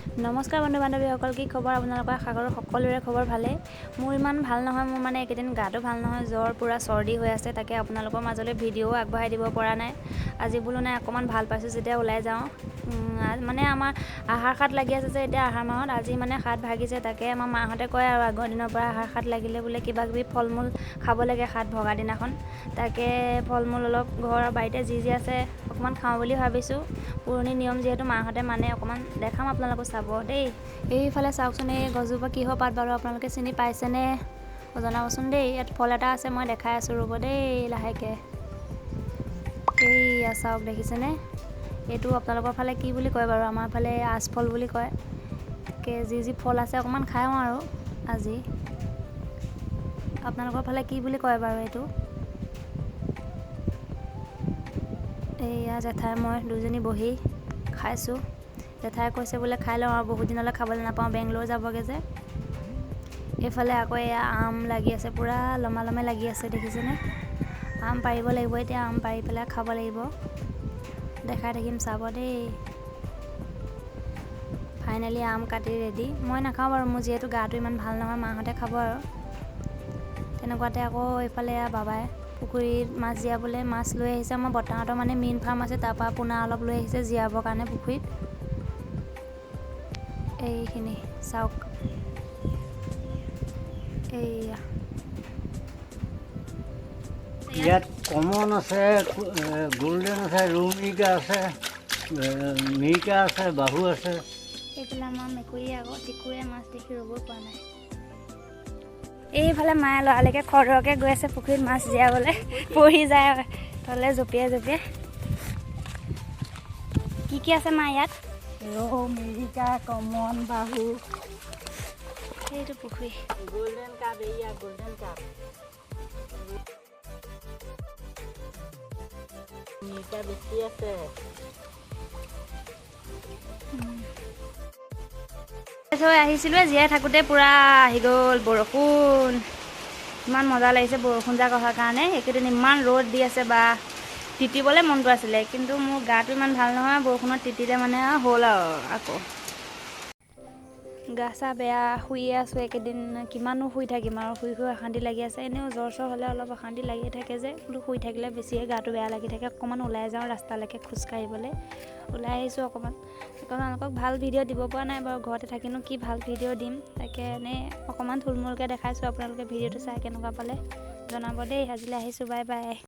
নমস্কাৰ বন্ধু বান্ধৱীসকল, কি খবৰ আপোনালোকৰ? আশা কৰোঁ সকলোৰে খবৰ ভালেই। মোৰ ইমান ভাল নহয়, মোৰ মানে এইকেইদিন গাটো ভাল নহয়, জ্বৰ, পূৰা চৰ্দি হৈ আছে। তাকে আপোনালোকৰ মাজলৈ ভিডিঅ'ও আগবঢ়াই দিব পৰা নাই। আজি বোলো নাই, অকণমান ভাল পাইছোঁ যেতিয়া ওলাই যাওঁ। মানে আমাৰ আহাৰ সাত লাগি আছে যে এতিয়া আহাৰ মাহত, আজি মানে সাত ভাগিছে। তাকে আমাৰ মাহঁতে কয় আৰু আগৰ দিনৰ পৰা আহাৰ সাত লাগিলে বোলে কিবা কিবি ফল মূল খাব লাগে সাত ভগা দিনাখন। তাকে ফল মূল অলপ ঘৰৰ বাৰীতে যি যি আছে অকণমান খাওঁ বুলি ভাবিছোঁ। পুৰণি নিয়ম যিহেতু মাহঁতে মানে, অকণমান দেখাম আপোনালোকো, চাব দেই। এইফালে চাওকচোন, এই গছজোপা কিহৰ পাত বাৰু, আপোনালোকে চিনি পাইছেনে জনাবচোন দেই। ইয়াত ফল এটা আছে, মই দেখাই আছোঁ, ৰ'ব দেই লাহেকৈ। এইয়া চাওক, দেখিছেনে? এইটো আপোনালোকৰ ফালে কি বুলি কয় বাৰু? আমাৰ ফালে আচফল বুলি কয়। তাকে যি যি ফল আছে অকণমান খাওঁ আৰু আজি। আপোনালোকৰ ফালে কি বুলি কয় বাৰু এইটো? এইয়া জেঠাই মই দুজনী বহি খাইছোঁ। জেঠাই কৈছে বোলে খাই লওঁ আৰু, বহুত দিনলৈ খাবলৈ নাপাওঁ, বেংগলোৰ যাবগৈ যে। এইফালে আকৌ এয়া আম লাগি আছে, পূৰা লমা লমে লাগি আছে, দেখিছেনে? আম পাৰিব লাগিব এতিয়া, আম পাৰি পেলাই খাব লাগিব। দেখাই থাকিম, চাব দেই। ফাইনেলি আম কাটি ৰেডি। মই নাখাওঁ বাৰু, মোৰ যিহেতু গাটো ইমান ভাল নহয়, মাহঁতে খাব আৰু। তেনেকুৱাতে আকৌ এইফালে এয়া বাবাই পুখুৰীত মাছ জীয়াবলৈ মাছ লৈ আহিছে। আমাৰ বৰ্তাহঁতৰ মানে মীন ফাৰ্ম আছে, তাৰপৰা পোনা অলপ লৈ আহিছে জীয়াবৰ কাৰণে পুখুৰীত। এইখিনি চাওক, এইয়া। ইয়াত কমন আছে, গল্ডেন আছে, ৰৌ মিৰিকা আছে, মিৰিকা আছে, বাহু আছে। এইফালে আমাৰ মেকুৰীয়ে আকৌ টিকুৱে মাছ দেখি ৰ'বই পৰা নাই। এইফালে মায়ে লৰালৰিকে খৰধৰকৈ গৈ আছে পুখুৰীত মাছ জীয়াবলৈ, পৰি যায় তলে জঁপিয়াই জঁপিয়াই। কি কি আছে মা ইয়াত? ৰৌ, মিৰিকা, কমন, বাহু। এইটো পুখুৰী। গল্ডেন কাপ, এইয়া গল্ডেন কাপ। মিৰিকা বেছি আছে। হৈ আহিছিলোঁ জীয়াই থাকোঁতে পূৰা আহি গ'ল বৰষুণ। ইমান মজা লাগিছে বৰষুণ জাক অহাৰ কাৰণে। এইকেইদিন ইমান ৰ'দ দি আছে বা তিতিবলৈ মনটো আছিলে, কিন্তু মোৰ গাটো ইমান ভাল নহয়, বৰষুণত তিতিলে মানে হ'ল আৰু আকৌ গা চা বেয়া। শুইয়ে আছোঁ এইকেইদিন, কিমানো শুই থাকিম আৰু, শুই শুই অশান্তি লাগি আছে। এনেও জ্বৰ চৰ হ'লে অলপ অশান্তি লাগি থাকে যে, বোলো শুই থাকিলে বেছিয়ে গাটো বেয়া লাগি থাকে। অকণমান ওলাই যাওঁ ৰাস্তালৈকে খোজকাঢ়িবলৈ, ওলাই আহিছোঁ অকণমান। আপোনালোকক ভাল ভিডিঅ' দিব পৰা নাই বাৰু, ঘৰতে থাকিনো কি ভাল ভিডিঅ' দিম। তাকে এনেই অকণমান থুলমূলকৈ দেখাইছোঁ, আপোনালোকে ভিডিঅ'টো চাই কেনেকুৱা পালে জনাব দেই। আজিলৈ আহিছোঁ, বাই বাই।